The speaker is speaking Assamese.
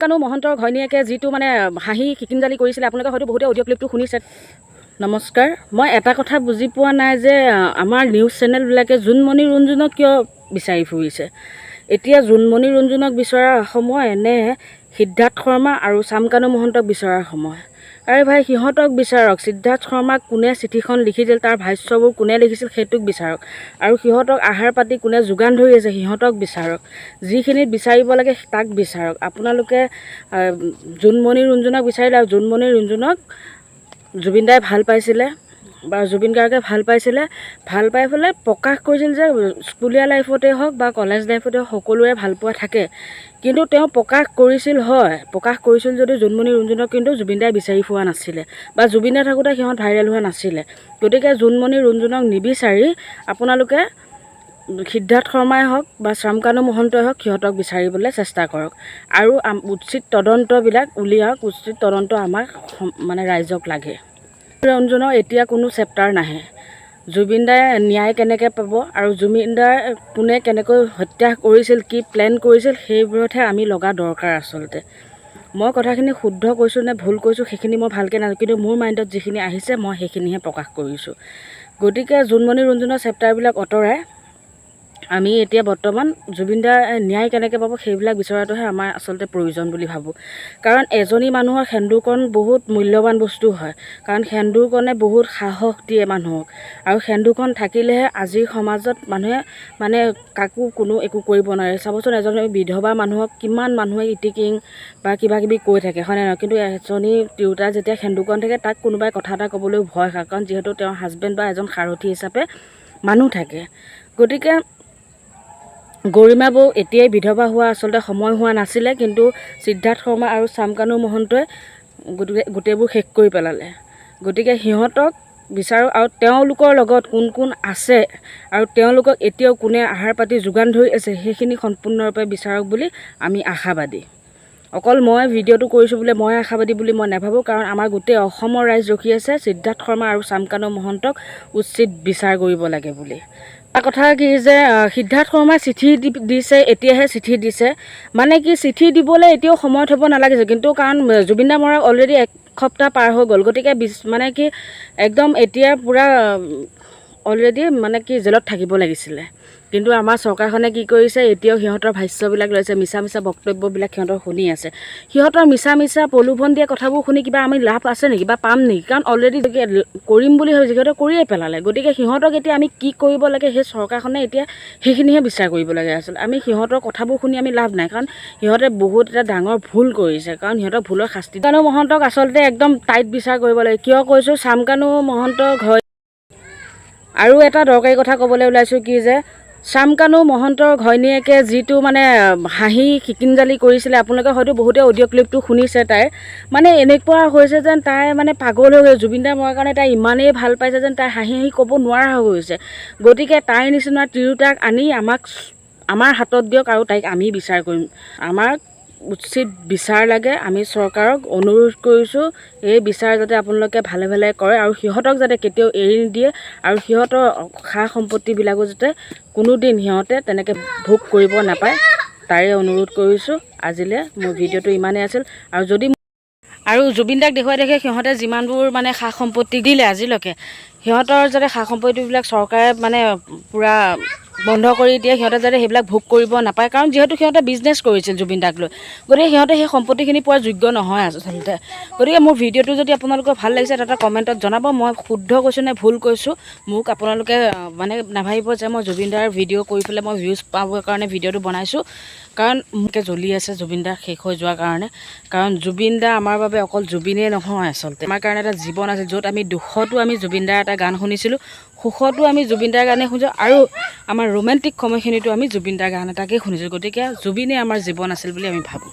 কানু মহন্তৰ ঘৈণীয়েকে যিটো মানে হাঁহি খিকিন্দালি কৰিছিলে, আপোনালোকে হয়তো বহুতে অডিঅ' ক্লিপটো শুনিছে। নমস্কাৰ। মই এটা কথা বুজি পোৱা নাই যে আমাৰ নিউজ চেনেলবিলাকে জোনমণি ৰুণজুনক কিয় বিচাৰি ফুৰিছে। এতিয়া জোনমণি ৰুণজুনক বিচৰাৰ সময় নে সিদ্ধাৰ্থ শৰ্মা আৰু শ্যামকানু মহন্তক বিচৰাৰ সময়? আৰে ভাই, সিহঁতক বিচাৰক। সিদ্ধাৰ্থ শৰ্মাক কোনে চিঠিখন লিখিছিল, তাৰ ভাষ্যবোৰ কোনে লিখিছিল, সেইটোক বিচাৰক। আৰু সিহঁতক আহাৰ পাতি কোনে যোগান ধৰি আছে, সিহঁতক বিচাৰক। যিখিনিত বিচাৰিব লাগে তাক বিচাৰক। আপোনালোকে জোনমণি ৰুণজুনক বিচাৰিলে আৰু জোনমণি ৰুণজুনক জুবিন দাই ভাল পাইছিলে বা জুবিন গাৰ্গে ভাল পাইছিলে, ভাল পাই পেলাই প্ৰকাশ কৰিছিল যে স্কুলীয়া লাইফতে হওক বা কলেজ লাইফতে হওক, সকলোৰে ভাল পোৱা থাকে। কিন্তু তেওঁ প্ৰকাশ কৰিছিল হয়, প্ৰকাশ কৰিছিল যদিও জোনমণি ৰুণজুনক কিন্তু জুবিন দাই বিচাৰি ফুৰা নাছিলে বা জুবিন দা থাকোঁতে সিহঁত ভাইৰেল হোৱা নাছিলে। গতিকে জোনমণি ৰুণজুনক নিবিচাৰি আপোনালোকে সিদ্ধাৰ্থ শৰ্মাই হওক বা শ্যামকানু মহন্তই হওক, সিহঁতক বিচাৰিবলৈ চেষ্টা কৰক আৰু উচিত তদন্তবিলাক উলিয়াওক। উচিত তদন্ত আমাক মানে ৰাইজক লাগে। ৰঞ্জনৰ এতিয়া কোনো চেপ্টাৰ নাহে। জুবিন দাই ন্যায় কেনেকৈ পাব আৰু জুবিন দাৰ কোনে কেনেকৈ হত্যা কৰিছিল, কি প্লেন কৰিছিল, সেইবোৰতহে আমি লগা দৰকাৰ আচলতে। মই কথাখিনি শুদ্ধ কৈছোঁ নে ভুল কৈছোঁ, সেইখিনি মই ভালকৈ নাজানো, কিন্তু মোৰ মাইণ্ডত যিখিনি আহিছে মই সেইখিনিহে প্ৰকাশ কৰিছোঁ। গতিকে জোনমণি ৰুণজুনৰ চেপ্টাৰবিলাক আঁতৰাই আমি এতিয়া বৰ্তমান জুবিন দাৰ ন্যায় কেনেকৈ পাব, সেইবিলাক বিচৰাটোহে আমাৰ আচলতে প্ৰয়োজন বুলি ভাবোঁ। কাৰণ এজনী মানুহৰ সেন্দুৰকণ বহুত মূল্যৱান বস্তু হয়। কাৰণ সেন্দুৰকণে বহুত সাহস দিয়ে মানুহক আৰু সেন্দুৰকণ থাকিলেহে আজিৰ সমাজত মানুহে মানে কাকো কোনো একো কৰিব নোৱাৰে। চাবচোন, এজনী বিধৱা মানুহক কিমান মানুহে ইতিকিং বা কিবা কিবি কৈ থাকে, হয়নে নহয়? কিন্তু এজনী তিৰোতাৰ যেতিয়া সেন্দুৰকণ থাকে, তাক কোনোবাই কথা এটা ক'বলৈও ভয় খায়, কাৰণ যিহেতু তেওঁৰ হাজবেণ্ড বা এজন সাৰথি হিচাপে মানুহ থাকে। গতিকে গৰিমা বৌ এতিয়াই বিধৱা হোৱা আচলতে সময় হোৱা নাছিলে, কিন্তু সিদ্ধাৰ্থ শৰ্মা আৰু শ্যামকানু মহন্তই গতিকে গোটেইবোৰ শেষ কৰি পেলালে। গতিকে সিহঁতক বিচাৰোঁ আৰু তেওঁলোকৰ লগত কোন কোন আছে আৰু তেওঁলোকক এতিয়াও কোনে আহাৰ পাতি যোগান ধৰি আছে, সেইখিনি সম্পূৰ্ণৰূপে বিচাৰক বুলি আমি আশাবাদী। অকল মই ভিডিঅ'টো কৰিছোঁ বোলে মই আশাবাদী বুলি মই নাভাবোঁ, কাৰণ আমাৰ গোটেই অসমৰ ৰাইজ ৰখি আছে সিদ্ধাৰ্থ শৰ্মা আৰু শ্যামকানু মহন্তক উচিত বিচাৰ কৰিব লাগে বুলি। এটা কথা কি যে সিদ্ধাৰ্থ শৰ্মাই চিঠি দিছে, এতিয়াহে চিঠি দিছে, মানে কি চিঠি দিবলৈ এতিয়াও সময় থ'ব নালাগিছে কিন্তু, কাৰণ জুবিন দা মৰা অলৰেডি এক সপ্তাহ পাৰ হৈ গ'ল। গতিকে মানে কি একদম এতিয়া পূৰা অলৰেডি মানে কি জেলত থাকিব লাগিছিলে। কিন্তু আমাৰ চৰকাৰখনে কি কৰিছে? এতিয়াও সিহঁতৰ ভাষ্যবিলাক লৈছে, মিছা মিছা বক্তব্যবিলাক সিহঁতৰ শুনি আছে। সিহঁতৰ মিছা মিছা প্ৰলোভন দিয়া কথাবোৰ শুনি কিবা আমি লাভ আছে নেকি বা পাম নেকি? কাৰণ অলৰেডি কৰিম বুলি ভাবিছে, সিহঁতে কৰিয়ে পেলালে। গতিকে সিহঁতক এতিয়া আমি কি কৰিব লাগে, সেই চৰকাৰখনে এতিয়া সেইখিনিহে বিচাৰ কৰিব লাগে আচলতে। আমি সিহঁতৰ কথাবোৰ শুনি আমি লাভ নাই, কাৰণ সিহঁতে বহুত এটা ডাঙৰ ভুল কৰিছে, কাৰণ সিহঁতৰ ভুলৰ শাস্তি। শ্যামকানু মহন্তক আচলতে একদম টাইট বিচাৰ কৰিব লাগে। কিয় কৈছোঁ, শ্যামকানু মহন্তৰ ঘৰ আৰু এটা দৰকাৰী কথা ক'বলৈ ওলাইছোঁ কি যে শ্যামকানু মহন্তৰ ঘৈণীয়েকে যিটো মানে হাঁহি খিকিন্দালি কৰিছিলে, আপোনালোকে হয়তো বহুতে অডিঅ' ক্লিপটো শুনিছে। তাইৰ মানে এনেকুৱা হৈছে যেন তাই মানে পাগল হৈ গৈছে। জুবিন দা মৰাৰ কাৰণে তাই ইমানেই ভাল পাইছে যেন তাই হাঁহি হাঁহি ক'ব নোৱাৰা হৈ গৈছে। গতিকে তাইৰ নিচিনা তিৰোতাক আনি আমাক আমাৰ হাতত দিয়ক আৰু তাইক আমি বিচাৰ কৰিম। আমাক উচিত বিচাৰ লাগে। আমি চৰকাৰক অনুৰোধ কৰিছোঁ, এই বিচাৰ যাতে আপোনালোকে ভালে ভালে কৰে আৰু সিহঁতক যাতে কেতিয়াও এৰি নিদিয়ে আৰু সিহঁতৰ সা সম্পত্তিবিলাকো যাতে কোনোদিন সিহঁতে তেনেকৈ ভোগ কৰিব নাপায়, তাৰে অনুৰোধ কৰিছোঁ। আজিলৈ মোৰ ভিডিঅ'টো ইমানেই আছিল। আৰু যদি আৰু জুবিন দাক দেখুৱাই দেখুৱাই সিহঁতে যিমানবোৰ মানে সা সম্পত্তি দিলে আজিলৈকে, সিহঁতৰ যাতে সা সম্পত্তিবিলাক চৰকাৰে মানে পূৰা বন্ধ কৰি দিয়ে, সিহঁতে যাতে সেইবিলাক ভোগ কৰিব নাপায়। কাৰণ যিহেতু সিহঁতে বিজনেছ কৰিছিল জুবিন দাক লৈ, গতিকে সিহঁতে সেই সম্পত্তিখিনি পোৱাৰ যোগ্য নহয় আচলতে। গতিকে মোৰ ভিডিঅ'টো যদি আপোনালোকৰ ভাল লাগিছে, এটা কমেণ্টত জনাব, মই শুদ্ধ কৈছোঁ নে ভুল কৈছোঁ। মোক আপোনালোকে মানে নাভাবিব যে মই জুবিন দাৰ ভিডিঅ' কৰি পেলাই মই ভিউজ পাবৰ কাৰণে ভিডিঅ'টো বনাইছোঁ, কাৰণ মোকে জ্বলি আছে জুবিন দা শেষ হৈ যোৱাৰ কাৰণে। কাৰণ জুবিন দা আমাৰ বাবে অকল জুবিনেই নহয় আচলতে, আমাৰ কাৰণে এটা জীৱন আছিল, য'ত আমি দুখতো আমি জুবিন দাৰ এটা গান শুনিছিলোঁ, সুখতো আমি জুবিন দাৰ গানেই শুনিছোঁ আৰু আমাৰ ৰোমেণ্টিক সময়খিনিতো আমি জুবিন দাৰ গান এটাকেই শুনিছিলোঁ। গতিকে জুবিনেই আমাৰ জীৱন আছিল বুলি আমি ভাবোঁ।